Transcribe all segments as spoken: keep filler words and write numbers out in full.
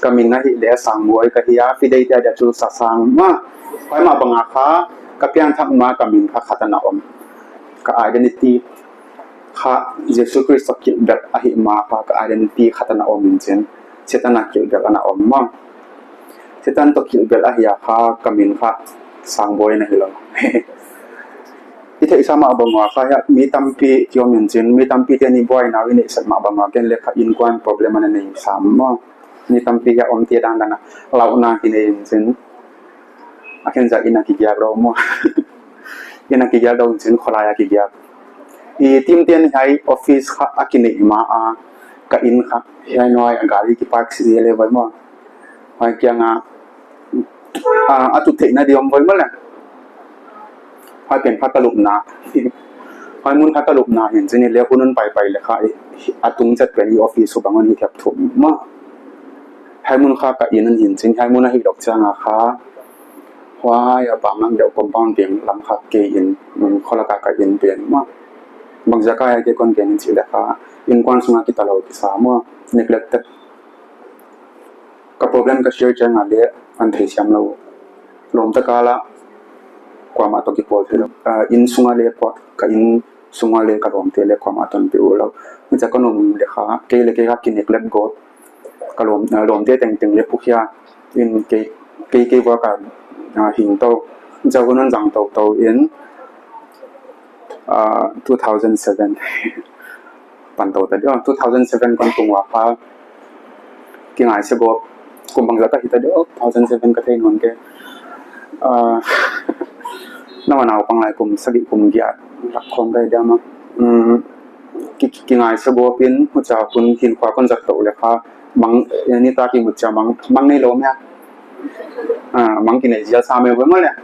Ka min ahih leh Sangboi ka hi a, Fidei te adia chu Sasang maw. Huai mah bang a kha, ka pianthak ma ka min kha khat ana om. Ka identity kha Jesu Khrist toh kilhbelh ahih ma kha, ka identity khat ana om in chin. Setan a kilhbelh ana om maw. Setan toh kilhbelh ahih a kha, ka min kha Sangboi ana hilou. I theihsa mah bang ua kha, mi tampi ki om in chin, mi tampi te'n i buaina uh i neihsak mah bang ua, ken leh kha innkuan problem ana nei sam maw. Mi tampi hiai omte dan dan a, lauhna ki nei in chin. A khen za inn a kigiak lou maw. Inn a kigiak lou in chin, kholai a kigiak. I team te'n hiai office kha a kineih ma a, ka inn kha hiai nuai a gari kipark zel leh vai maw. Huai kiang a, a, a tut theihna di om vai maw leh. Huai pen kha ka lupna. Huai mun kha ka lupna hi in chin, i leh hun un paipai leh kha, i, a tung chet pen i office uh bang un hi thep thum maw. Hiai mun kha ka inn un hi in chin, hiai mun a hih lou chiang a kha, huai a bang nang deuh compound ding lam kha kei inn, mm, kholak a ka inn pen maw. Bang ziak a hiai te kon gen in chih leh kha, innkuan sung a kitalou kisa maw, neglected. Ka problem ka share chiang a leh an theisiam lou. Lawmte kal a kuamah toh kipawl theilou. Ah, inn sung a leh kua, ka inn sung a leh ka lawmte leh kuamah toh peuh lou. Huchia ka om leh kha, kei leh kei kha ki neglect gawp. Ka lawm, ah, lawmte tengteng leh pukhia in kei, kei, kei vuak a, ah, hing tou. Huchia hun un zang tou tou in, ah, two thousand seven. Pan tou ta di, oh, two thousand seven kon tung ua kha. Kingaihsia gawp, kum bangzah ka hita di, oh, two thousand seven ka thei nawn kei. Ah, na ma naupang lai kum sagih kum giat lak khong ka hi diam a. Mm, ki, ki, kingaihsia gawp in, huchia hun hinkhua kon zat tou leh kha, mang, eh, nitak i mu chia mang, mang neilou mia. Ah, mang kinei zial sam e ve maw leh.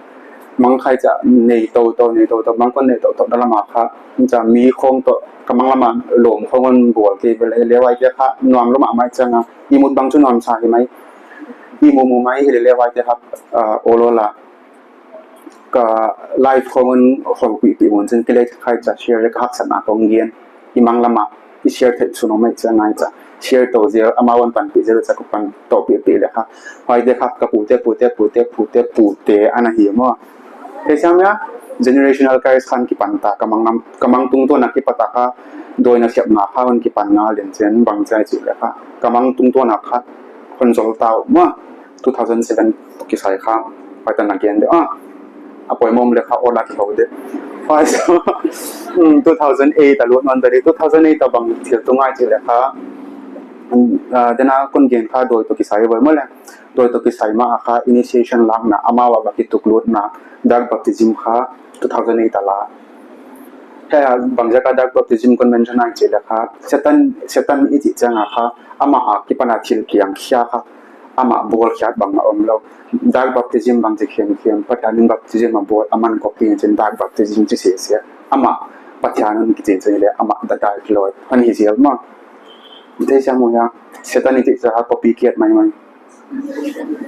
Mang khai chia nei tou tou, nei tou tou, mang kon nei tou tou, dah lam a kha. Chia mi khong toh, ka mang lam a lawm khong kon bawl kei ve leh, leh huaite kha, nuam lou mahmah chiang a. I mut bang chu nuam sa hi mai. I mu mu mai hi leh leh huaite kha, ah, ol ol a. Ka life khong kon hong pih pih mun chin, ki leh khai chia share leh ka haksatna khong gen. I mang lam a, i share theih sun om mai chia ngai chia. Share tou zel, amau a panpih zel chia ka pan tou pih pih leh kha. Huaite kha ka pute, pute, pute, pute, pute ana hi maw. Theisiam hia, generational curse khan kipan ta, ka mang lam, ka mang tungtawn a kipat a kha, dawina siamna kha kon kipan ngal in chin bang chia chih leh kha. Ka mang tungtawn a kha, kon zol ta uh maw. Two thousand seven toh kisai kha, huai tan a gen de, ah, a poimoh leh kha ol a kihou de. Huai, hmm, two thousand eight a lut nawn ta di, two thousand eight a bang thil tung ngai chih leh kha, hmm, ah, tena kon gen kha dawi toh kisai vai maw leh. Dawi toh kisai ma a kha initiation lakna, amau a va kituklutna, dark baptism kha two thousand eight a la. Hiai a bang ziak a dark baptism kon mention ngai chih leh kha, Setan, Setan i chih chiang a kha, amah a kipan a thil kiang khia kha, amah bawlkhiat bang a omlou. Dark baptism bang chi khiam khiam, Pathian in baptism a bawl, aman copy in chin dark baptism chi se se. Amah Pathian in kichi chin leh, amah dadai kiloi. Hon hi zel maw. Theisiam uh hia, Setan i chih chiang a copycat maimai.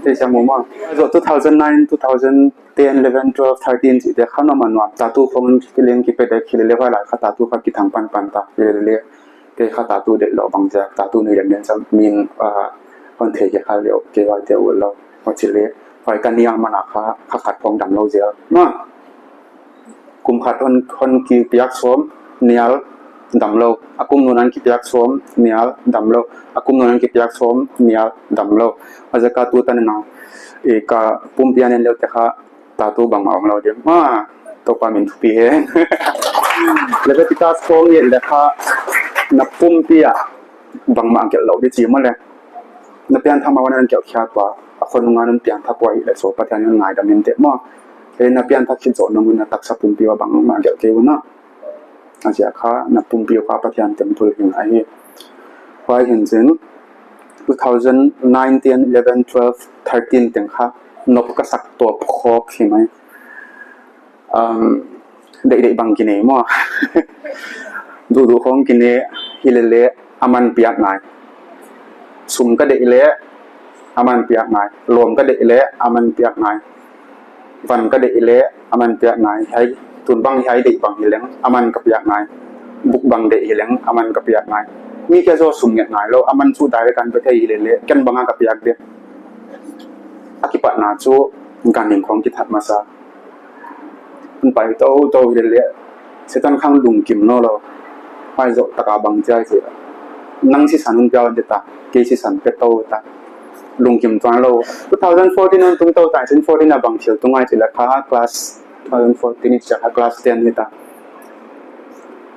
Theisiam uh maw. Zoh two thousand nine, two thousand ten, eleven, twelve, thirteen chih te kha nuam a nuam. Tattoo khong kileng kipe dek hi leh leh huai lai kha tattoo kha kithang pan pan ta. Hi leh leh. Kei kha tattoo deih lou bang ziak, tattoo nei lem den sam min, ah, hon thei kei kha leh, kei huaite utlou. Huchi leh, huai ka nial man a kha, kha khat khong damlou zel. Maw. Kum khat hon, hon kipiak sawm, nial, damlou. A kum nung a kipiak sawm, nial, damlou. A kum nung a kipiak sawm, nial, damlou. Huaiziak a tu tan in a, eh, ka pumpi a en leh te kha, tattoo bangmah omlou di. Maw, Toupa min thupi hen. Leviticus khong i et leh kha, na pumpi a bangmah gelh lou di chi maw leh. Na pianthak ma wan a gelh khiat ua, a khonung a non pianthak ua i leh so Pathian in ngaidam in te maw. Eh, na pianthak khit zoh nung in na taksa pumpi ua bangmah gelh kei un a. A ziak kha, na pumpi uh kha Pathian temple hi ngai hi. Huai hi in chin, two thousand nine, ten, eleven, twelve, thirteen teng kha, nop ka sak tawp khawk hi mai. Um, deih deih bang ki nei maw. Duh duh khong ki nei, hi leh leh, aman piak ngai. Sum ka deih leh, aman piak ngai. Lawm ka deih leh, aman piak ngai. Van ka deih leh, aman piak ngai. Hiai, tun bang hiai deih bang hi leng, aman ka piak ngai. Buk bang deih hi leng, aman ka piak ngai. Mi kia zaw sum nget ngai lou, aman chu direct a pe thei hilele, ken bang a ka piak dia. A kipatna chu ganhing khong kithat masa. Hon pai tou tou hilele, Setan khang lungkim nawnlou. Huai zoh taka bang chia chi. Nang sisan hon pia un ta, kei sisan pe tou ta. Lungkim tuanlou. Two thousand fourteen hon tung tou ta, sin fourteen a bang thil tung ai chi la kha class two thousand fourteen i chia kha class ten ni ta.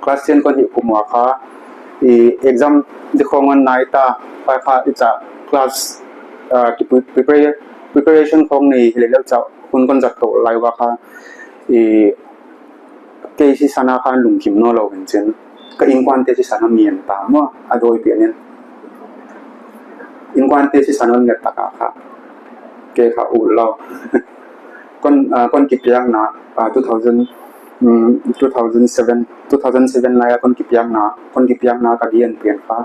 Class ten kon hih kum ua kha, i exam di khong hon nai ta, pa kha i chia class, ah, ki pre-, prepare-, preparation khong nei hilele chia hun kon zat tou lai ua kha, i kei sisan a kha lungkim nawnlou hi'n chin. Ka inkuante sisan a ngen ta maw, a doi pian in. Inkuante sisan a nget taka kha. Kei kha utlou. Kon, ah, kon kipiakna, ah, two thousand, mm, two thousand seven, two thousand seven lai a kon kipiakna, kon kipiakna ka gen pian kha.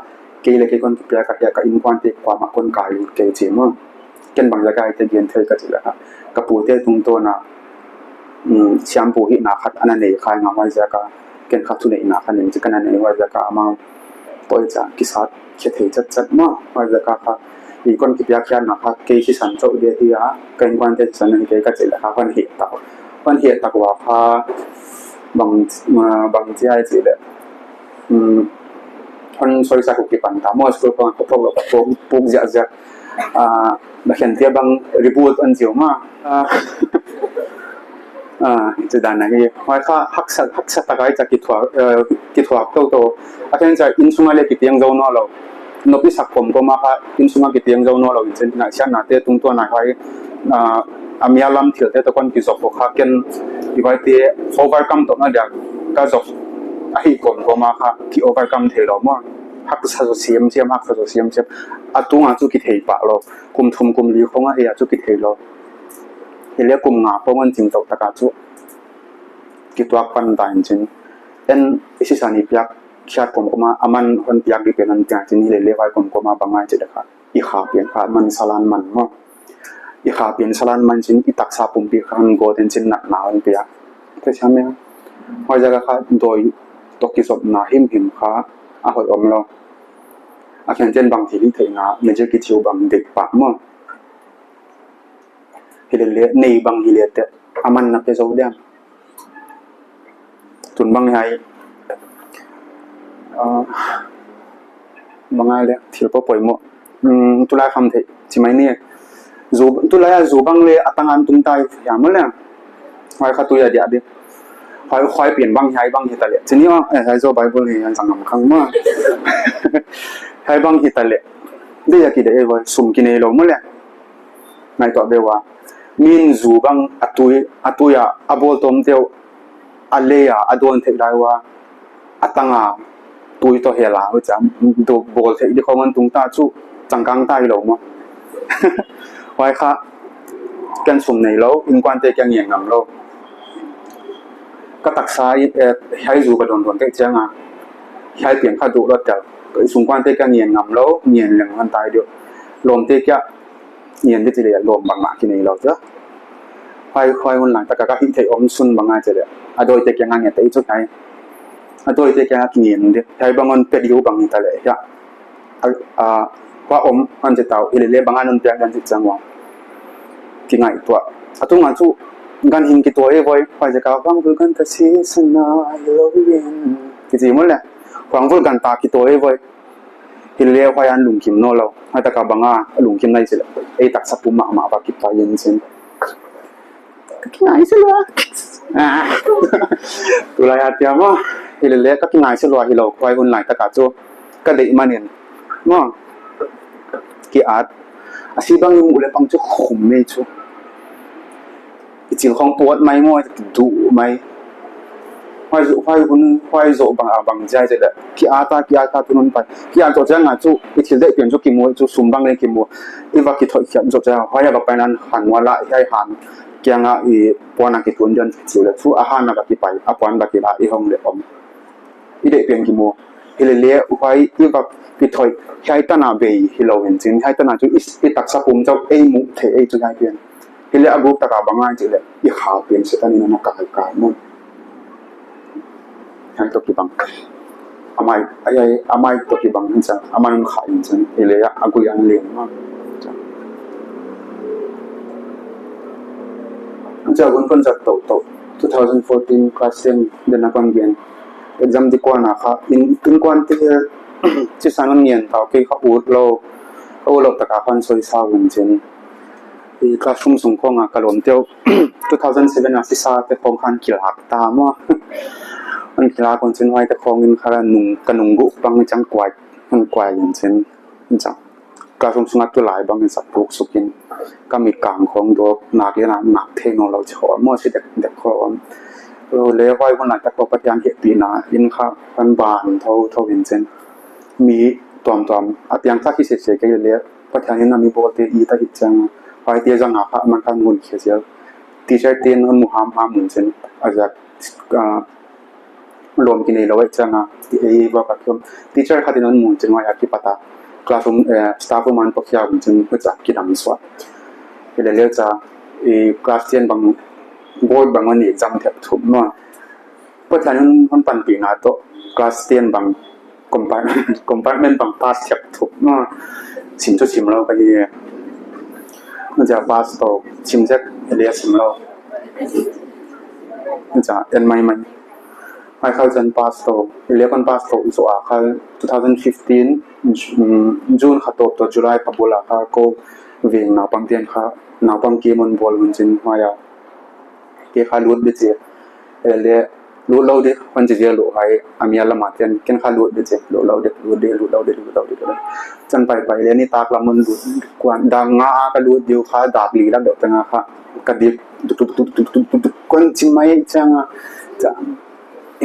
Kei le kei kon kipiak ka hia ka inkuante kuamah kon kai lut kei chi maw. Ken bang ziak a hiai te gen thei ka chi la kha. Ka pute tungtawn a, mm, siampu hihna khat ana nei kha ngam huai ziak a. Ken kha thuneihna kha ning chi ka na nei huai ziak a amau. Toi cha kisat khe thei chatchat maw. Huai ziak a kha. I kon kipiak khiatna kha kei sisan chauh dia hi a. Ka inkuante sisan a hi kei ka chi la kha. Hon hih tak. Hon hih tak ua kha. Bang, ah, bang chi ai chi le. Hmm, hon soisak uh kipan ta maw, school pang ka phawk lou, ka phawk, phawk ziahziah. Ah, na khen tia bang reboot hon chi uh maw. Ah, ah, chu dan ahi. Huai kha haksa, haksa tak a i chia kithuak, eh, kithuak toutou. A khen chia innsung a le kitiang zou nawnlou. Nupi sak kawmkawm a kha innsung a kitiang zou nawnlou in chin ngaihsiatnate tungtawn a huai, ah, a mia lam thilte toh kon kizop uh kha ken i huaite overcome tou na dia ka zop ahi kawmkawm a kha ki overcome theilou maw. Haksa zaw siamsiam, haksa zaw siamsiam. A tung a chu kithei pah lou. Kum thum kum li khong ahi a chu kithei lou. Hilele kum nga khong hon ching tou taka chu kituak pan ta in chin. En i sisan i piak khiat kawmkawm a, aman hon piak di pen hon piak chin hilele huai kawmkawm a bang ai chi le kha. I kha pian kha man salan man maw. I kha pian salan man chin i taksa pumpi kha hon gawt in chin natna hon pia. Te siam e. Huai ziak a kha doi toh kizopna himhim kha a hoih omlou. A khen chen bang thil i theihna, magic kichi uh bang deih pah maw. Hilele, nei bang hile te, aman na pe zou diam. Tun bang hiai, ah, bang ai le, thil poimoh. Hmm, tulai kham thei, chi mai ni. Zu, tulai a zu bang le, a tang an tung tai, hiam le. Huai kha tui a dia di. Huai, huai pian bang hiai bang hi ta le. Chi ni maw, eh, hiai zaw Bible hi, hiai zang ngam khang maw. Hiai bang hi ta le. Di a ki de e huai, sum ki neilou maw le. Ngaihtuah ve ua. Min zu bang a tui, a tui a, a bawl tawm deuh, a lei a, a dawn theih lai ua, a tang a, tui toh hel a, huchia, du bawl theih di khong hon tung ta chu, changkang ta hilou maw. Huai kha, ken sum neilou, inkuante kia ngen ngamlou. Ka taksa, eh, hiai zu ka dawn dawn kei chiang a, hiai pian kha duh lou tel, ka i sungkuante kia ngen ngamlou, ngen leng hon tai deuh. Lawmte kia, ngen di chi le lawm bang mah ki neilou chia. Huai, huai hun lai taka ka hih theih omsun bang a chi le. A dawite kia ngen te i chu hiai. A dawite kia ki ngen di. Hiai bang hon pe di uh bang hi ta le hia. A, a, huai om hon chi ta uh hilele bang a hon piak dan chi chiang ua. Ki ngaihtuah. A tung a chu ganhing kituak e voi. Huai ziak a huangvul ganta sisan a hilou in. Ki chi maw le. Huangvul ganta kituak e voi. Hilele huai a lungkim nawnlou. Huai taka bang a lungkim nai chi le. Ei taksa pum mahmah va kipai in chin. Ka kingaihsiat lua. Ah. Tulai a tia maw. Hilele ka kingaihsiat lua hilou. Huai hun lai taka chu. Ka deih man in. Maw. Ki at. A si bang i muh le bang chu khum mai chu. I chil khong puat mai maw, i duh mai. Huai zoh, huai hun, huai zoh bang a bang ziak chi le. Ki at a, ki at a tu nun pai. Ki at zoh chiang a chu, i thil deih pian chu ki mu, chu sum bang le ki mu. I va kithoih khiat zoh chiang a, huai a va pai nan han ua la, hiai han. Kiang a i puan a ki tun dian chu le chu, a han a va ki pai, a puan va ki la, i hong le om. I deih pian ki mu. Hilele, huai i va kithoih, hiai tan a bei hilou in chin, hiai tan a chu i, i taksa pum chauh ei muh theih ei chu hiai pian. Hilele a guk taka bang a chi le, i kha pian Setan in ana kai kai maw. Hiai toh kibang. amai, ai, ai, amai toh kibang in chan, amai un kha in chan, i le a gui an len ma. Cha gun kon zat tou tou. Two thousand fourteen class ten den a kon gen. Exam di kuan a kha, in, in kuan te, chi san un ngen tau kei kha ut lou, ut lou taka kon soi sa un chin. I classroom sung khong a ka lawm teu, two thousand seven a sisa te khong khan kilak ta maw. An kilak un chin huai te khong in kha nung, ka nung guh bang chang kuai, an kuai in chin. In chang. Classroom sung a tulai bang in sa puk suk in. Ka mit kang khong dok, nak le nak, nak thei nawn lou chi khong. Maw si dek, dek khong. Lo le huai hun lai tak khong Pathian hehpihna, in kha, kan ban thou, thou in chin. Mi tuamtuam, a piangthak hi sese kei le, Pathian in a mi bawlte i ta hi chang, huaite zang a kha man kha ngun khia zel. Teacher te'n hon mu hamham un chin, a zak, ah, lawm kinei lou ai chang a, ti ei va ka kiom. Teacher khat in hon mu un chin huai a kipat a. Classroom, eh, staff room ah hon pawt khia un chin, huchia kidam suak. Hilele cha, i class ten bang, board bang hon exam thep thup maw. Pathian in hon panpihna toh class ten bang compartment, compartment bang pass thep thup maw. Sim chu sim lou ka hi. Maw cha pass tou, sim zek, hilele sim lou. Maw cha en maimai. Ai khau chan pass tou, hilele kon pass tou zoh a kha two thousand fifteen, mm, June kha tawp toh July kha bul a kha kou veng naupang ten kha, naupang camp hon bawl un chin huai a. Kei kha lut di chi. Hilele, lut lou di, hon chi zel lou hai, a mi a lam a ten, ken kha lut di chi, lut lou di, lut di, lut lou di, lut lou di, lut lou di. Chan paipai le nitak lam hon lut, kuan, dak nga a ka lut di uh kha, dak li lak deuh teng a kha, ka dik, tuk, tuk, tuk, kon chi mai chang a, cha,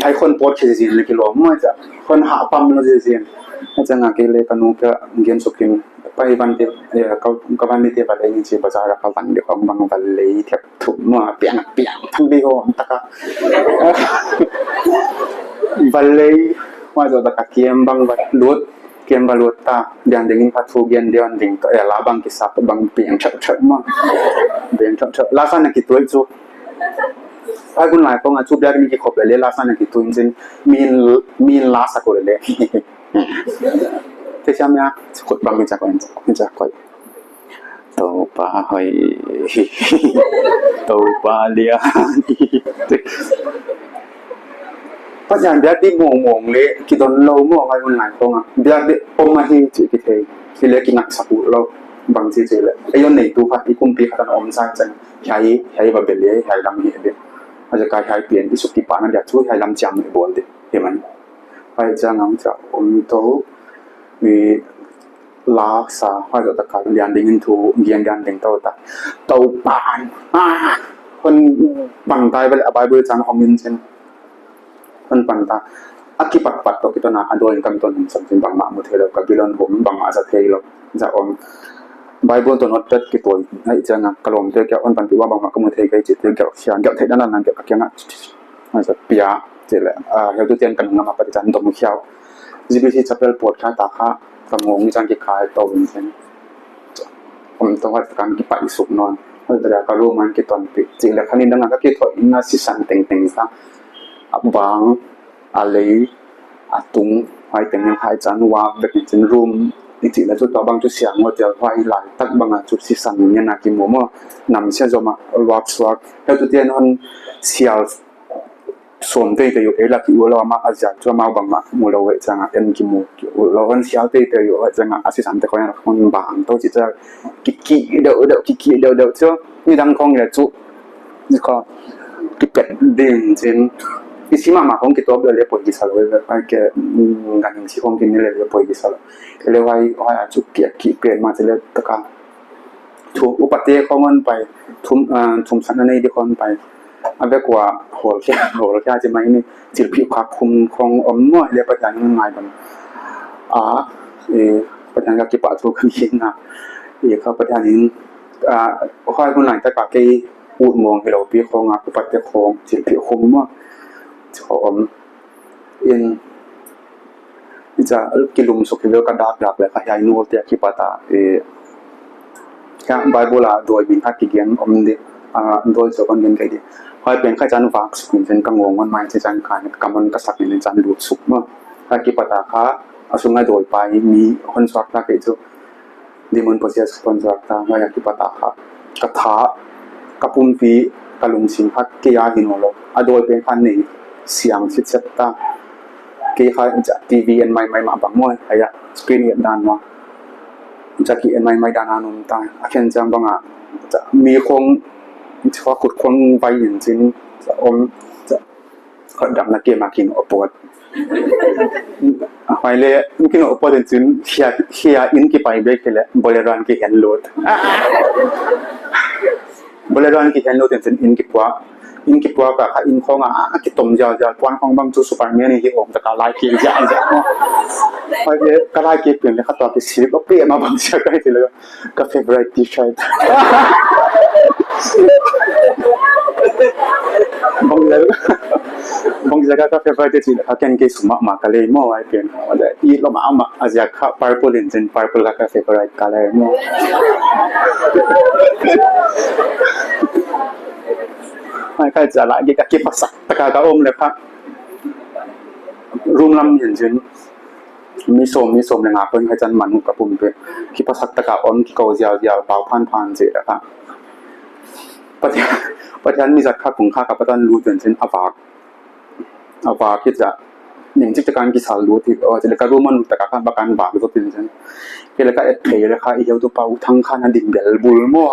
hai kon pawt khia zel le kilawm maw cha, kon hah pam lou zel. Chang a kei le ka nu ka gen suk in, pai van te, eh, ka, ka van te va lei ni chi bazar a ka van di khong bang va lei thep thup maw, piang, piang, thang di hom taka. Va lei, huai zoh taka camp bang va lut, camp va lut ta, lian ding in kha thu gen di hon ding toh, eh, la bang kisa bang piang chak chak maw. Piang chak chak. La sa na kituai chu. Ai kun lai khong a chu biak ni kikhop le, la sa na kituai in chin, min, min la sa ko le. Te siam ya, khut bang min cha ko, min cha ko. Toupa hoih. Toupa lian. Pathian biak di mawngmawng le, kidon lou mawng ai hun lai khong a. Biak di om ahi chih kithei. Hilele kinaksak lou. Bang chi chi le. Ei hon neitu kha, i kumpi kha tan om sa chang. Hiai, hiai va bel le, hiai lam hi bel. A zia ka hiai pian, i suk kipahna dia chu, hiai lam chiam i bawl di. Hi man. Huai chang ang cha om tou. Mi la sa, huai zoh taka lian ding in thu, gen lian ding tou ta. Toupa'n, ah, hon pang tai bel, a Bible chang hong in chin. Hon pang ta. A kipatpat toh kiton a, a dawi in kam ton in sam chin bangmah mu thei lou, ka bil hon hum bangmah za thei lou, za om. Bible toh notepad kituai, huai chang a, ka lawmte kiang hon panpih ua bangmah ka mu thei kei chih te gelh khia, gelh theihna dan a gelh ka kiang a. Huai zoh pia, chih le, ah, heutu ten kan ngam a pat chan dom khiau. G B C chapel pawt kha ta kha, ka ngawng mi chang kikhai tou in chin. Om tou huai kan kipai suk nawn. Huai ta ka room ah kitonpih. Chih le kha ni dang a ka kithoih in a sisan tengteng sa. A bang, a lei, a tung, huai teng in huai chan wak bek in chin room. I chih le chu tua bang chu siang hotel huai lai tak bang a chu sisan ngen a kimu maw. Nam sia zom a luak suak. Heutu ten hon sial sawm teitei uh, ei la ki ut lou amah a ziak chu amau bangmah mu lou uh chang a, en kimu ki ut lou hon sial teitei uh chang a, a sisan te khong a khong bang tou chih cha ki ki deuh deuh, ki ki deuh deuh chu, nidang khong le chu, kha, kipet ding chin, i si mahmah khong kitawp le le poi kisa lou, ai ke, mm, gan si khong kin le le poi kisa lou, le huai, huai a chu ki, ki pet ma chi le taka. Thu, upate khong hon pai, thum, ah, thumsakna nei di khong hon pai. A vek ua, hol khia, hol khia chi mai ni, thilpih khak khum khong om maw, le Pathian in ngai ban. A, e, Pathian ka kipahthu ka gen na. E, kha Pathian in, ah, huai hun lai taka kei ut mawng hilou pi khong a, upate khong, thilpih khum maw. Chu om. In, cha, kilum suk hi ve ka dak dak le kha hiai nu te a kipat a, e, kha Bible a dawi min kha kigen om di, a, dawi chu kon gen kei di. Huai pen kha chan vak suk in chin ka ngawng hon mai chi chan kha, ka man ka sak in chan lut suk maw. Ka kipat a kha, a sung a dawi pa in mi hon suak ta kei chu. Demon possessed hon suak ta, huai a kipat a kha. Ka tha, ka pumpi, ka lungsim kha, kei a hi nawnlou. A dawi pen kha nei, siang sitset ta. Kei kha, T V en maimai mah bang maw, huai a, screen en dan maw. Huchiin ki en maimai dan a om ta. A khen chiang bang a, mi khong, kha khut khong vai in chin, om, kha dam na ke ma kin opot. Huai leh, kin opot in chin, hia, hia in ki pai bek leh, Bolero in ki hen lut. Bolero in ki hen lut in chin in ki puak. In ki puak a kha in khong a, a ki tom ziau ziau, puan khong bang chu Superman hi om ta ka lai ki ziau ziau. Huai leh, ka lai ki pen leh kha tua ki silip a pe ma bang sia kai ti leh. Ka favorite T-shirt. Bang ziak, bang ziak ka favorite T-shirt, a ken kei sum mahmah ka lei maw, huai pen. I lawm mahmah, a ziak kha purple in chin, purple kha ka favorite color maw. Huai kha zala ki ka kiphasak taka ka om leh kha. Room lam in chin. Mi sawm, mi sawm leh nga khong kha chan man ka pumpi. Kiphasak taka om kikou ziau ziau pau phan phan zel a kha. Pathian, Pathian mi zat kha kong kha ka patan lut in chin a vak. A vak hi cha. Ning chik takan kisal lut hi. Oh, chileh ka room a lut taka kha bakan vak zot in chin. Kei leh ka et thei leh kha i heutu pa U Thang kha na ding bel bul maw.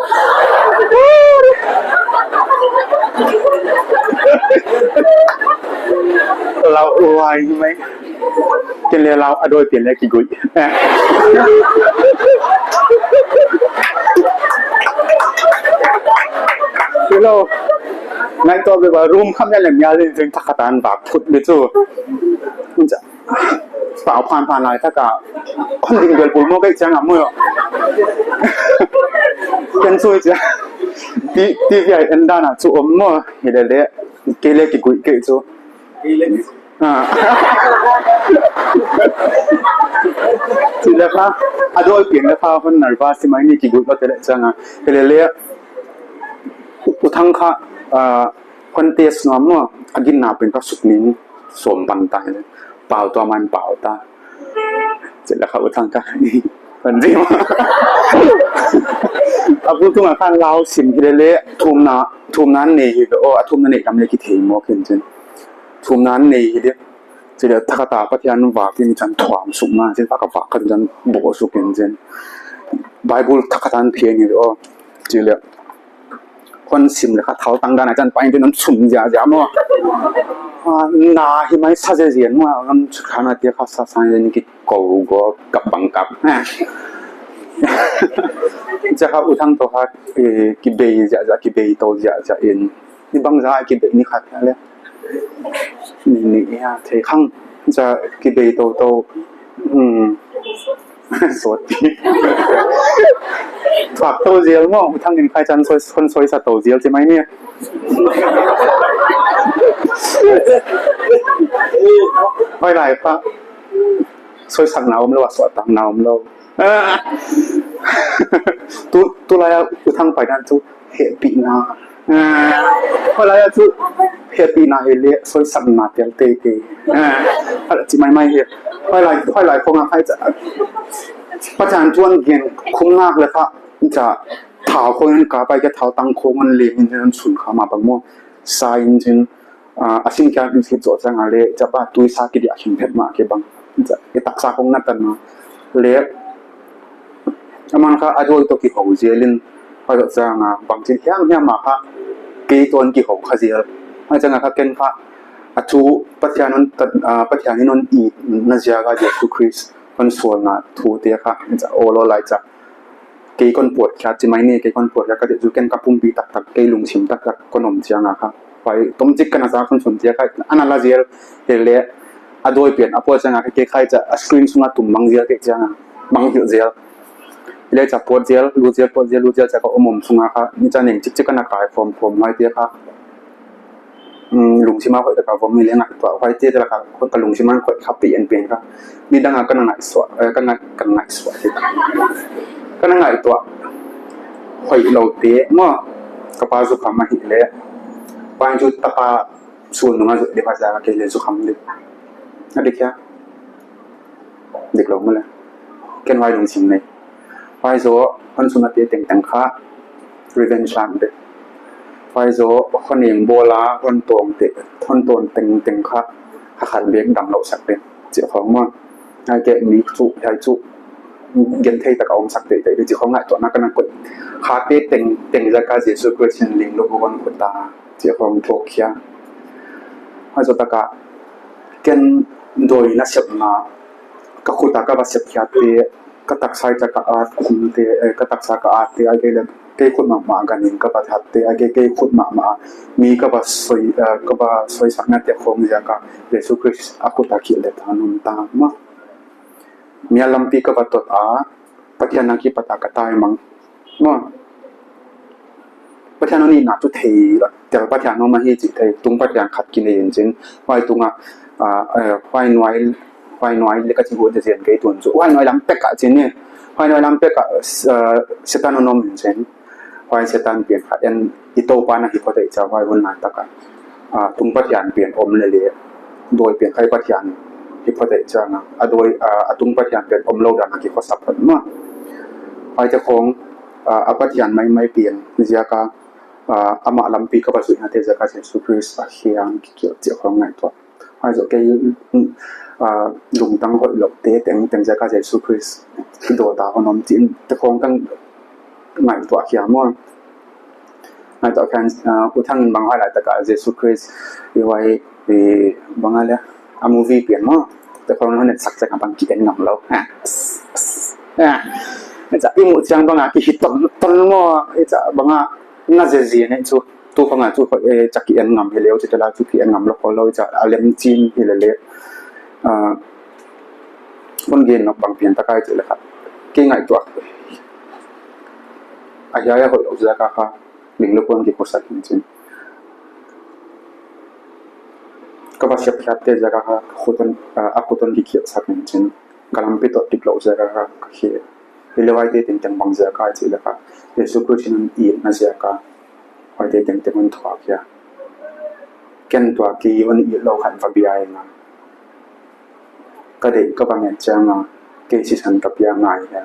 Lau uai mai. Ken leh lau a dawi pen leh kigui. Hello. Ngai to be ba room kham ya leh mial in chin thakhat a vak phut leh chu. Pau phan phan lai taka. Hon ding bel bul maw kei chiang a maw. Ken chu chia. T-, T V a en dan a chu om maw. Hi leh leh. Kei leh kigui kei chu. Ah. Chileh kha. A dawi pen leh kha hon nervous mai ni kigui lou te leh chiang a. Hi leh leh. U Thang kha. Ah, Hon test nuam maw, a ginna pen kha suk ning sawm pan ta hi. Pau tua man pau ta. Chileh kha U Thang kha. Kan zi maw. A bul tung a khan lau sim hi leh leh, thumna, thumna nei hi leh, oh, a thumna nei lam leh kithei maw ken chin. Thumna nei hi leh. Chileh thakhat a Pathian vak in chan thuam suk na, chin vak a vak kha chan bo suk in chin. Bible thakhat a phian hi leh, oh. Chileh. Hon sim leh kha thal tang dan a chan pai in hon sum ziau ziau maw. Ah, na hi mai sa ziau ziau maw, hon chu kha na te kha sa sa ziau ni ki kou go kap bang kap. Cha kha U Thang toh kha, eh, kibei ziau ziau, kibei tou ziau ziau in. Ni bang za kibei ni khat leh. Ni, ni, ya, thei khang. Cha kibei tou tou. Hmm. Sawt. Thuak tou ziau maw, U Thang in khai chan soi, hon soisa tou ziau chi mai ni. Hoih lai pa. Soisakna om lou, a suahtakna om lou. Tu, tulai a U Thang pai dan chu. Hehpihna. Ah, hoih lai a chu hehpihna hi leh soisakna tel teitei. Ah, chi maimai hi. Hoih lai, hoih lai khong a khai cha. Pathian thu hon gen khum ngak leh kha, cha, thau khong in ka pai kha thau tang khong hon leng in hon sun kha mah bang maw. Sa in chin, ah, a sin kia in sit zo chang a leh, cha pa tui sa ki dia hin phet mah kei bang. Cha, i taksa khong na tan na. Leh, Aman kha a dawi toh kihou zel in, a dot chiang a, bangchin hiam hiam a kha, kei toh kihou kha zel. A chiang a kha ken kha, a thu Pathian hon tat, ah, Pathian in hon itna ziak a Jesu Khrist hon sualna thu te kha, cha, aw lou lai cha. Kei kon pawt kha chi mai ni, kei kon pawt kha ka ti chu ken ka pumpi taktak, kei lungsim taktak kon om chiang a kha. Pai, tom chik kana sa kon sun ziak kha, ana la zel, hi leh, a dawi pen, a pawt chiang a kha kei khai cha, a screen sung a tum bang zel kei chiang a, bang zel zel. Hi leh cha pawt zel, lut zel, pawt zel, lut zel cha ka om om sung a kha, ni cha ning chik chik kana kai khawm khawm huai te kha. Hmm, lungsim a hoih taka vom hi leh ngaihtuah, huai te te la kha, ka lungsim a hoih kha pi en pen kha. Ni dang a kana ngaihsuah, eh, kana, kana ngaihsuah hi. Kana ngaihtuah. Hoih lou te, maw, ka pa zu kha ma hi leh. Pai chu tapa, Sual nung a zui di pha za ka kei leh zu kham di. A di kia. Dik lou maw le. Ken huai lungsim nei. Huai zoh, hon sunate tengteng kha revenge lak dek. Huai zoh, hon eng bawl a, hon tawng te, hon tawng tengteng kha, kha khat bek damlou sak dek. Chih khong maw. Huai kei mi chu, huai chu, genthei taka om sak dek dek, chih khong ngaihtuahna ka na koih. Khate tengteng ziak a Jesu Khrist in ling luk hon khut a, chih khong thok khia. Huai zoh taka, ken dawi nasepna, ka khut a ka va sep khiat te, ka taksa a ka at khum te, eh, ka taksa ka at te, ahihkeileh kei khut mahmah ganhing ka va that te, ahihkeileh kei khut mahmah mi ka va soi, eh, ka va soisakna te khong ziak a Jesu Khrist a khut a kilh leh tha nung ta maw. Mial lampi ka va tot a, Pathian a kipat a ka tai mang. Maw. Pathian hon itna chu thei la, tel Pathian hon mah hi chih thei, tung Pathian khat kinei in chin, huai tung a, ah, eh, huai nuai, huai nuai leh ka chih uh te zen kei tun chu, huai nuai lam pek a chin ni, huai nuai lam pek a, ah, Setan hon om in chin, huai Setan pian kha en i Toupa na hi phot ei chia, huai hun lai tak a. Ah, tung Pathian pian om leh leh, dawi pian kha i Pathian hi phot ei chiang a, a dawi, ah, a tung Pathian pian omlou dan a kikhosap phot maw. Huaite khong, ah, a Pathian maimai pian ziak a, ah, amah lampi ka va zuihna te ziak a Jesu Khrist a hiang kikilh chih khong ngaihtuah. Huai zoh kei, ah, lungtang hoihlou te tengteng ziak a Jesu Khrist kidawt a hon om chih te khong ka ngaihtuah khia maw. Ngaihtuah khian, ah, U Thang in bang highlight taka Jesu Khrist i huai, i bang a leh, a movie pian maw. Te khong hon et sak chiang a bang ki en ngam lou. Ah, ah. I chih i muh chiang bang a ki hit ton ton maw. I chih bang a na zezen e chu. Tu khong a chu, eh, chih ki en ngam hi leh, chih te la chu ki en ngam lou khol lou, i chih a lem chin hi leh leh. Ah, hon gen nawk bang pian taka i chih leh kha. Kei ngaihtuah. A hiai a hoihlou ziak a kha, ling luk hon kikhosak in chin. Ka va sep khiat te ziak a kha, khut hon, ah, a khut hon kikilh sak in chin. Ka lampi tot diklou ziak a kha, ka khi. Hileh huaite tengteng bang ziak a chih leh kha, Jesu Khrist in itna ziak a, huaite tengteng hon thuak khia. Ken tuak ki hon itlou khat va bia ing a. Ka deih ka va ngen chiang a, kei sisan ka pia ngai hia.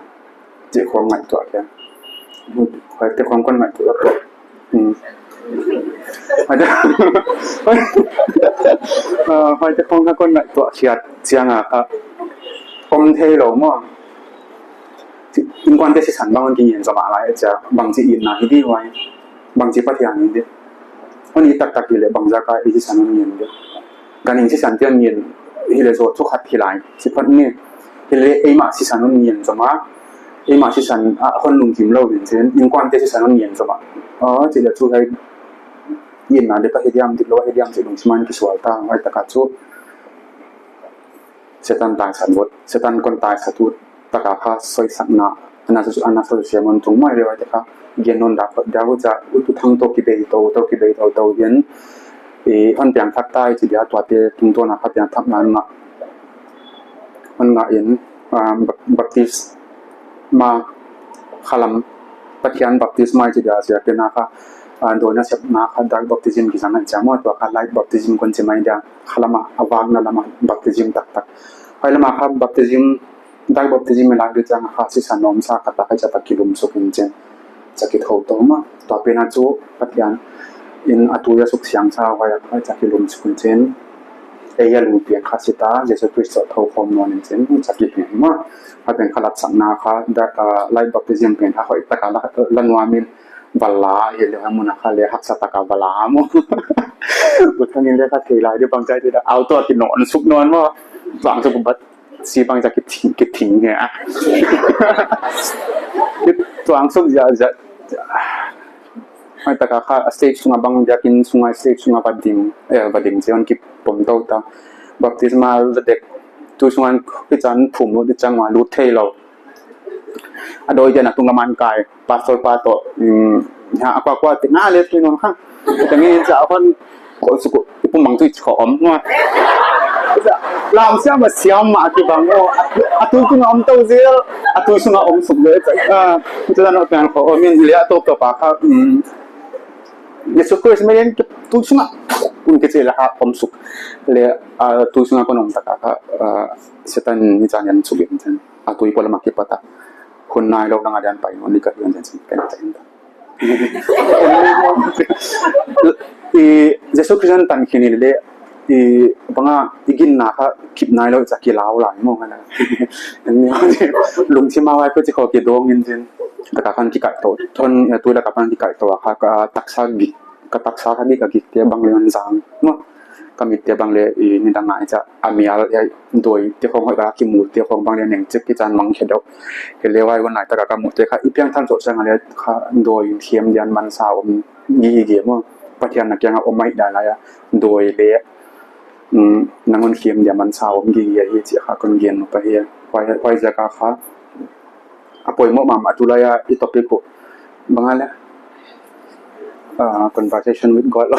Chih khong ngaihtuah khia. Huaite khong kon ngaihtuah. Hmm. Huaite, ah, huaite khong kon ngaihtuah khiat chiang a, ah, om theilou maw. Inkuante sisan bang hon kingen zomah lai chia, bangchi itna hi di huai, bangchi Pathian hi di. Hon it taktak hileh bang ziak a i sisan hon ngen di. Ganhing sisan te hon ngen hileh zoh chu khat hi lai, chi phot ni. Hileh eimah sisan hon ngen zomah, eimah sisan a hon lungkim lou in chin, inkuante sisan hon ngen zomah. Oh, chih leh chu hiai itna leh ka hi diam, diklou hi diam chih lungsim a kisual ta, huai taka chu. Setan taisan vot, Setan kon taisat uh taka kha soisakna, ana sa, ana sa siam hon tung mai leh huaite kha, gen non dak, dak uh chia, U Thang toh kibei tou, toh kibei tou, tou in, i hon piangthak tai chih dia tuate tungtawn a kha piangthakna ngah, hon ngah in, ah, bap-, baptisma khalam, Pathian baptisma chih dia ziak te na kha, ah, dawi nasepna kha dark baptism kizang a chia maw, tua kha light baptism kon chi mai dia. Khalam a, a vakna lam a baptism taktak. Huai lam a kha baptism, dark baptism i lak di chiang a kha sisan omsa khat a kha chia ta kilum suk in chin. Chia kithou tou maw. Tua pen a chu Pathian in a tui a suksiang sa huai a kha chia kilum suk in chin. Ei a lungpi a kha si ta, Jesu Khrist toh thou khawm nawn in chin, chia kipia maw. Huai pen kha latsakna kha, dark, ah, light baptism pen kha hoih taka la, la nuam in, va la, hileh huai mun a kha leh haksa taka va la maw. U Thang in leh kha thei lai di bang chia di da, auto a kinawn suk nawn maw. Tuang suk bat, si bang chia kithing, kithing hia. Tuang suk ziak, ziak. Huai taka kha stage sung a bang dia kin sung a stage sung a va ding, eh, va ding chiang kipom tou ta. Baptisma la dek, tu sung a kichan phum lut di chiang a lut theilou. A dawi dia na tung a man kai, pastor pa toh, um, ha, a kua kua te, na leh tui non kha. Te ngi chia hon, ko su ko, i pum mang tui kho om, no. Chia, lam siam a siam mah kibang, no. A tui tung a om tou zel, a tui sung a om suk zel, chia, ah, chia no pian kho om in leh a tou tou pa kha, um, Jesu Khrist mai in tui sung a, Pun kichi la ha om suk. Le, ah, tui sunga kon om taka kha, ah, Satan ni chan yan suk in chan. A tui polam a kipat a. Hun nailou nang a dian pai non ni ka hian chan chin pen chan. I Jesu Christ tan khin i le i banga i ginna kha kip nailou cha kilau lai mo ngana. Lungthim a vai ko chi kho kidong in chin. Taka khan kikaitou. Thon, eh, tui laka pan kikaitou kha ka taksa gik. Ka taksa kha gik ka gik te bang le man zang. Mo. Ka mit te bang le i nidang ngai cha a mial, eh, doi te khong hoih ka kimu te khong bang le neng chek kichan mang khe deuh. Hi le vai gon lai taka ka mu te kha i piang than zo sang le kha doi thiam dian man sa om gi gi mo. Pathian na kiang a om mai da la ya doi le, mm, nang on thiam dian man sa om gi gi hi chi kha kon gen pa hi. Huai, huai zaka kha a poimoh mahmah tulai a i topic ko bang a le, ah, conversation with God lo.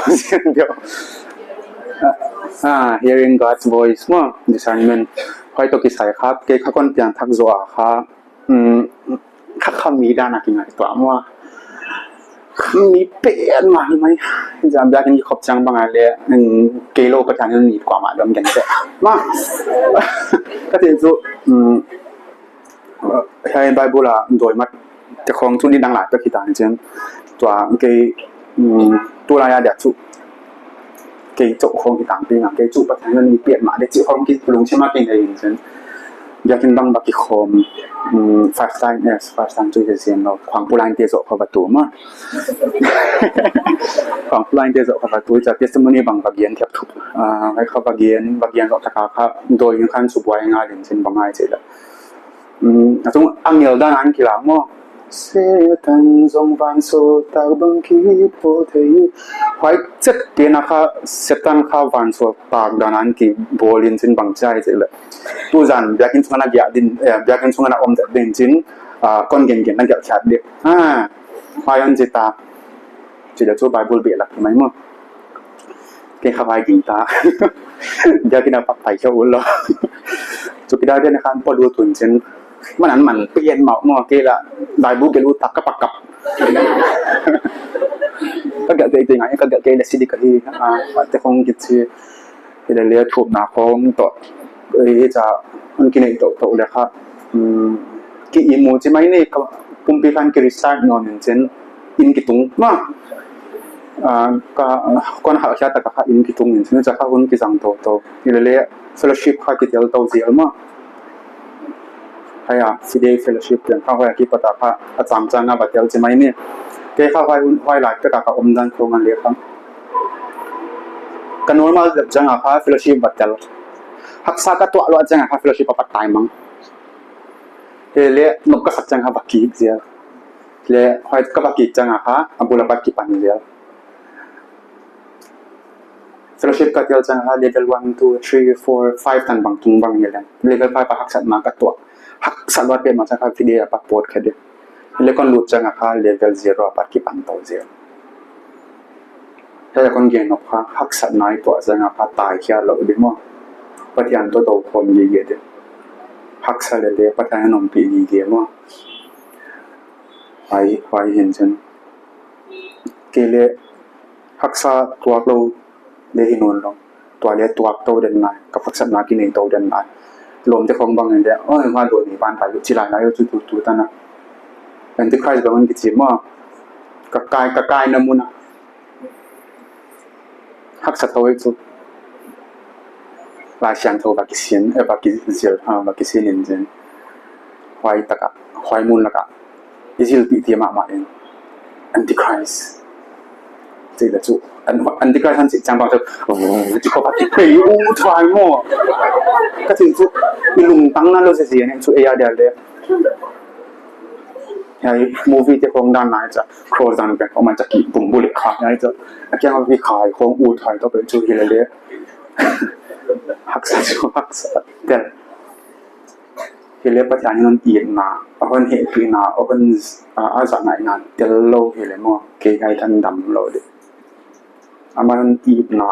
Ah, hearing God's voice mo, discernment. Huai toh kisai kha, kei kha kon pian thak zo a kha, mm, kha kha mi dan a kingaihtuah mo. Kha mi pen mah hi mai. Zambia kin ki khop chang bang a le, mm, kei lo Pathian ni kwa ma dom gen te. Ma. Ka te chu, mm, uh, hiai Bible a doi mat te khong chu nidang lai pek hi ta ni chin. Tua kei, mm, tulai a dia chu kei chauh khong hi tang pi nang kei chu Pathian ni pian mah de chi khong ki lungthim a kei nei in chin. Biakin bang ba kikhom, mm, first time, yes, first time chu hi chin lo. Khong pulain te zo kho ba tu ma. Khong pulain te zo kho ba tu cha testimony bang ba gen thiap thu. Ah, ai kha ba gen, ba gen zo taka kha doi khan su buai nga din chin bang ai chi la. Um, a chung angel dan an kila mo. Satan zong vansawltak bang kipawl thei. Huai chet pen a kha, Satan kha vansawltak dan an kibawl in chin bang chai chih le. Tu zan, biakin sunga na giak din, eh, biakin sunga na om zat din chin, ah, kon gen gen na giak chiat dek. Ah, huai an chi ta. Chi le chu Bible beh lak mai mo. Kei kha vai ging ta. Biakin a pak pai khe ul lo. Chu kida dia na khan polu tun chin. Man an man pian mau mo kei la. Bible ke lu tak ka pak kap. Ka ga kei te ngai, ka ga kei le sidi ka hi. Ah, te khong kichi. Hi le le thup na khong to. Ei cha, an kinei to to le kha. Hmm. Ki imu chi mai ni ka pumpi khan ki restart non in chin. In kitung ma. Ah, ka, kon hal khia ta ka kha in kitung in chin cha kha hun kizang to to. Hi le le fellowship kha kitel to zel ma. Haya, Fidei fellowship ken kha hoya kipat a kha a chang chang a va tel chi mai ni. Kei kha huai hun, huai lai pek a ka om dan khong an le kha. Ka normal chang a kha fellowship va tel. Haksa ka tuah lo chang a kha fellowship a pat tai mang. Hi le, nop ka sak chang a va kik zel. Le, huai ka va kik chang a kha, a bul a pat kipan zel. Fellowship ka tel chang a kha, level one, two, three, four, five tan bang tung bang hi le. Level five a haksatna ka tuah. Haksat luat peuhmah chang a kha, Fidei a pat pawt khe di. Le kon lut chang a kha, level zero a pat kipan to zel. Hiai a kon gen nop kha, haksatna i tuah chang a kha tai khia lou di mo. Pathian toh tou khawm gige di. Haksa le le, Pathian a numpih gige mo. Huai, huai hin chin. Kei le haksa tuak lou le hi nawn lou. Tua le tuak tou den lai. Ka haksatna kinei tou den lai. Lawmte khong bang in le, oi, ma do ni ban pai, chi lai lai, chu tu tu ta na. Antichrist bang in kichi mo. Ka kai, ka kai na mun a. Haksa tou chu. Laisiangthou va kisin, eh, va kizil, ah, va kisin in chin. Huai taka, huai mun laka. I zilpih ti mahmah in. Antichrist. Chi le chu. An-, Antichrist han chi chang bang chu. Chi ko pa ti pei u thai mo. Ka chi chu. I lungtang na lou se si ne chu e ya dia le. Hiai movie te khong dan nai cha, cross dan pen khong man cha ki bum bu le kha nai cha. A kiang a vi khai khong u thai to pen chu hi le le. Haksa chu haksa tel. Hi le Pathian in hon itna, a hon hehpihna, a hon, a, a zahnaihna tel lou hi le mo, kei hai than dam lou di. Amah hon itna.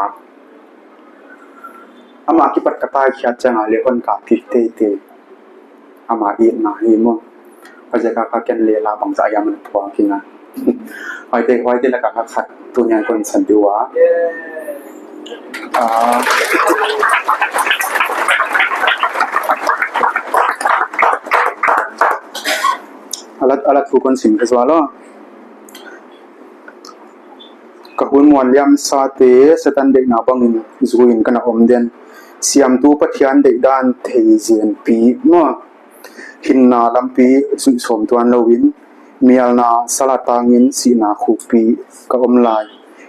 Amah kipat ka tai khiat chang a le hon ka ti teitei. Amah itna hi mo. Ka zia ka ka ken le la bang za ya man pua ki na. Huaite, huaite laka khat tuni'n kon san di ua. Ah. A la, a la thu kon sim kha zual aw. Ka hun muan liamsate, Setan deihna bangin zuiin ka na om den. Siamtu Pathian deihdan thei zenpi maw. Hinna lampi zuih sawm tuan louin, mialna sal a tangin sihna khukpi ka om lai.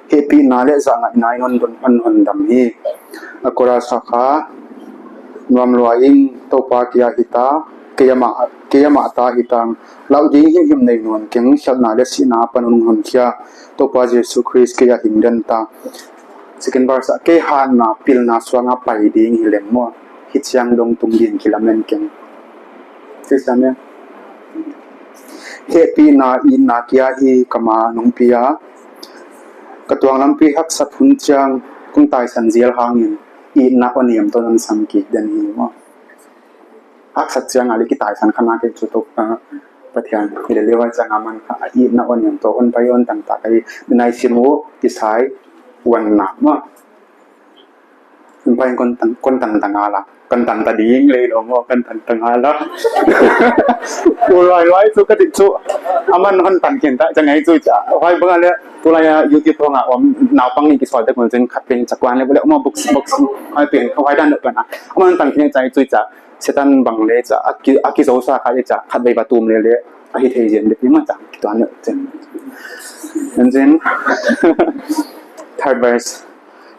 Hehpihna leh zahngaihna in hon dam, hon, hon dam hi. A chorus a kha, nuam lua ing, Toupa kei a hita, kei a mah, kei a mah ta hitang. Lau ding himhim nei nawn keng, khialhna leh sihna apan hon honkhia. Toupa Jesu Khrist kei a hing den ta. Second verse ah, kei hatna pilna suanga pai ding hileng maw, hichiang dong tung dingin kilamen keng. Sisa ne. Hehpihna itna kia hi ka ma nung pia. Ka tuang lampi haksat hun chiang kong taisan zel hangin, itna aw niam toh non sam kik den hi maw. Haksat chiang a leh kitaisan kha na kei chu toh, ah, Pathian hilele huai chiang a man kha itna aw niam toh hon pai hon tan ta kei nai simu kisai wan na maw. Hon pai kon tan, kon tan ta ngal a. Kon tan ta ding leh lou maw, kon tan ta ngal a. Tulai luai chu ka dik chu. Aman hon tan khin ta, chiang ngai chu cha. Huai bang a leh, tulai a YouTube thong a om, naupang in kisol te kon chen khat pen chak wan leh, bole, maw box, box, huai pen, huai dan leh pen a. Aman tan khin chai chu cha. Setan bang leh cha, a ki, a kizou sa kha leh cha, khatvei va tum leh leh, a hi thei zen dek hi maw cha, kituan leh chen. And then, third verse.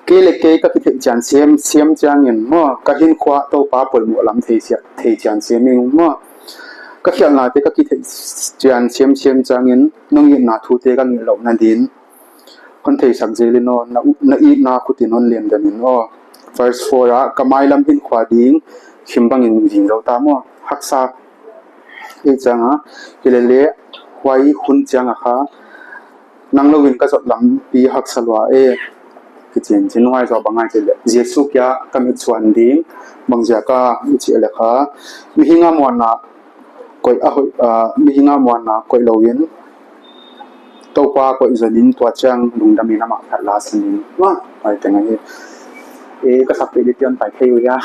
Kei leh kei ka kitheih chian siam, siam chiangin maw, ka hinkhua Toupa poimoh lam thei sia, thei chian siam ing maw. Ka khialhnate ka kitheih chian siam, siam chiangin, nong itna thute ka ngilh louhna din. Hon theisak zel in aw, na, na itna khutin hon lemdem in aw. Verse four ah, ka mailam hinkhua ding, him bangin zing zou ta maw. Haksa, ei chiang a, hilele, huai hun chiang a kha, nang louin ka zot lampi haksa lua e. Kichian chin huai zoh bang ahia chih leh, Jesu kia ka mit suan ding, bangziak a, i chih leh kha, mihing a muanna, koih a hoih, ah, mihing a muanna koih louin, Toupa koih zonin tua chiang lungdamin amah phat la sanin. Maw, huai teng ahi. E, ka sak pih di tion pai thei uh hia.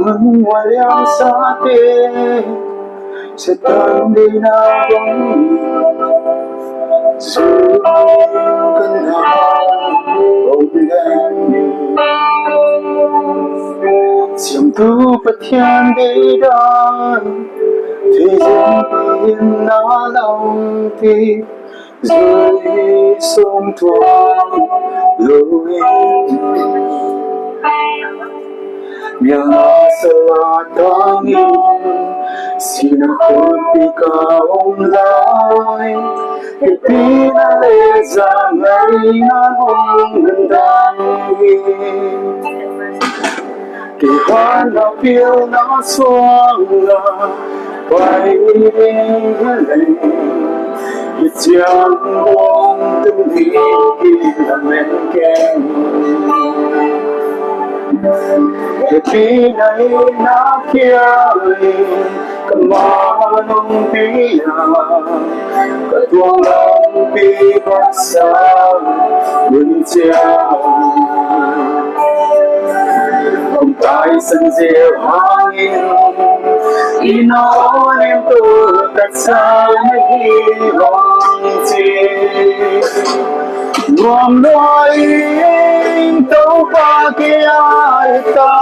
Ka hun muan liamsate, Setan deihna bang, zuiin ka na om den. Siamtu Pathian deihdan, thei zenpi in na lampi zui sawm tuan louin. Mialna sal a tangin sihna khukpi ka om lai. Hehpihna leh zahngaihna in hon dam in. Kei hatna pilna suanga pai ding hileng, hichiang dong tung dingin kilamen keng. Hehpihna in na kia in, ka ma nung pia, ka tuang lampi haksa hun chiang. Kong taisan zel hangin, itna aw niam toh ka chan hi hong chi. Nuam lua ing, Toupa kei a hita.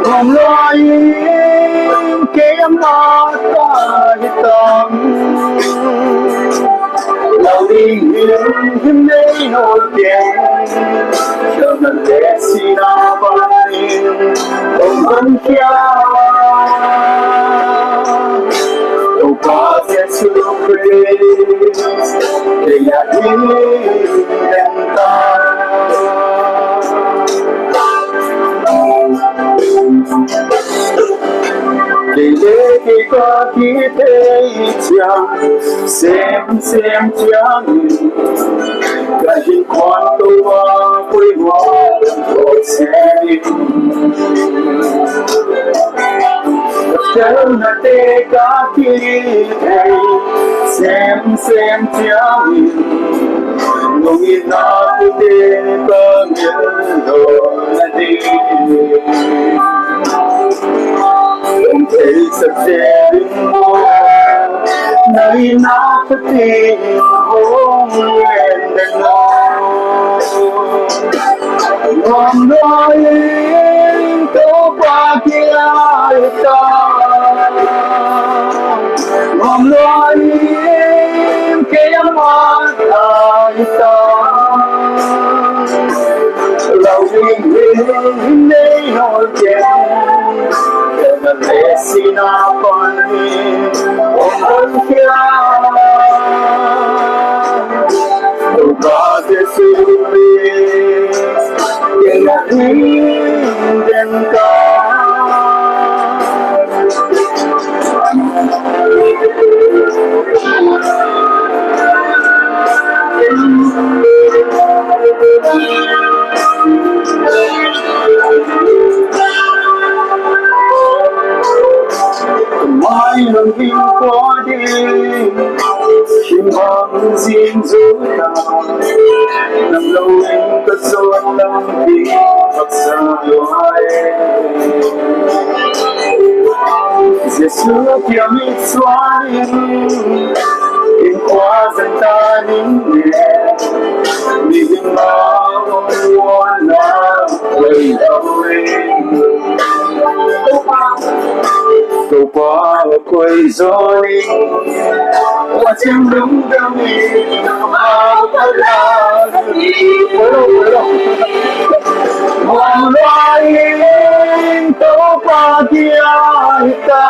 Nuam lua ing, kei a mah ta hitang. Lau ding himhim nei nawn keng. Khialhna leh sihna bangin hon honkhia. Kei a ding den ta. Kei leh kei ka kithei chiang, semsem chiangin ka hinkhua toh a poimoh leng toh sem in. Ka telnate ka kithei semsem chiangin, nungin na kithei ka ngilh louhna ding. Hong theisak zel in maw, na in a ka tin hong en den aw. Nuam lua in Toupa kei a hita. Nuam lua in kei a mah a hita. Lau in in nei nawn ken. Kei a leh sin apan in hong hon khia. Toupa Jesu Khrist, kei a ding den ka. Mai nang ding kua ding, sim bang zing zu ta. Nang lou in ka zon lam ding haksa lua e. Jesu kiang i suan in, hinkhua zang ta ning e. Mihing mah hong uan a koi lou in. Toupa koi zaw in, huchiin lungdam in, amau ka la in. Nuam lua in Toupa kei a hita.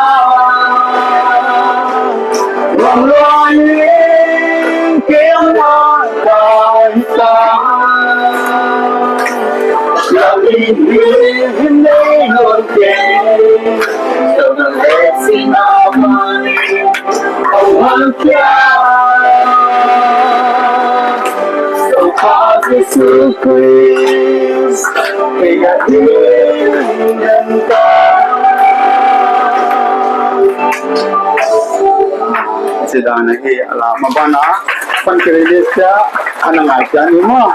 Nuam lua in kei a mah a hita. Lau in in nei nawn ken. Toupa Jesu Khrist, kei a ding den ka. Chih dan ahi, a la maban a, pan kiri dia, ana ngai dia ni maw.